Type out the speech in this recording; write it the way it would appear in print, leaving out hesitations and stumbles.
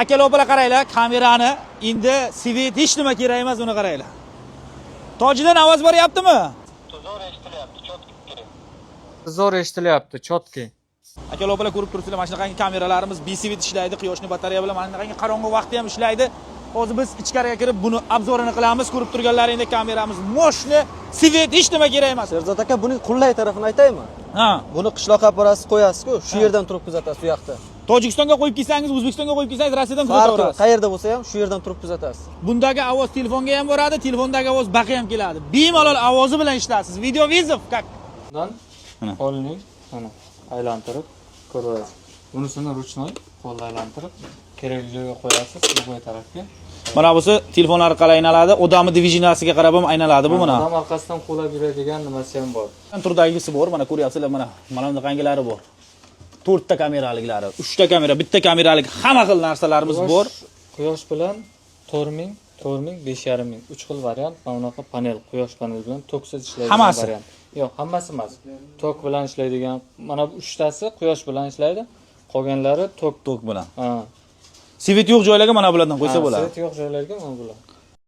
Akalar, opalar, qaranglar kamerani. Endi свет, hech nima kerak emas, uni qaranglar. Tojidan ovoz boryaptimi? Zo'r eshitilyapti, четкий. Zo'r eshitilyapti, четкий. Akalar, opalar, ko'rib turibsizlar, mana shunaqangi kameralarimiz без свет ishlaydi, quyoshli batareya bilan mana shunaqangi qorong'u vaqtda ham ishlaydi. Hozir biz ichkariga kirib, buni обзор ini qilamiz. Ko'rib turganlaringdek, kameramiz мощный, свет, hech nima kerak emas. Sherzod aka, buning qulay tarafini aytaymi? Ha. Buni qishloqqa olib borasiz, qo'yasiz-ku, shu yerdan turib kuzatasiz u yoqda. Tojikistonga qo'yib kelsangiz, O'zbekistonga qo'yib kelsangiz, Rossiyadan Farqi yo'q, kuzataverasiz. Qayerda bo'lsa ham shu yerdan turib kuzatasiz. Bundagi ovoz telefonga ham boradi, telefondagi ovoz baqa ham keladi. Bemalol ovozi bilan ishlatasiz. Видеовызов как. Bundan Mana. qo'lning mana aylantirib ko'rasiz. Bunisini ручной qo'lda aylantirib kerakli joyga qo'yasiz, любой tarafga. Mana bo'lsa telefon orqali aylanadi, odamni движения siga qarab ham aylanadi bu mana. Odam orqasidan quvlab yuradigan nimasi ham bor. Turdagisi bor, mana ko'ryapsizlar, mana bunaqangilari bor. To'rtta kameraliklari, uchta kamera, bitta kameralik, hamma xil narsalarimiz bor. Quyosh bilan 4000, 4000, 5500, uch xil variant. Mana bunaqa panel, quyosh paneli bilan toksiz ishlaydigan Hammasi? variant. Yo'q, hammasi emas. Tok bilan ishlaydigan mana bu uchtasi quyosh bilan ishlaydi, qolganlari tok. Tok bilan. Ha. Свет yo'q joylarga mana bulardan qo'ysa Ha, bo'ladi. Свет yo'q joylarga mana bular.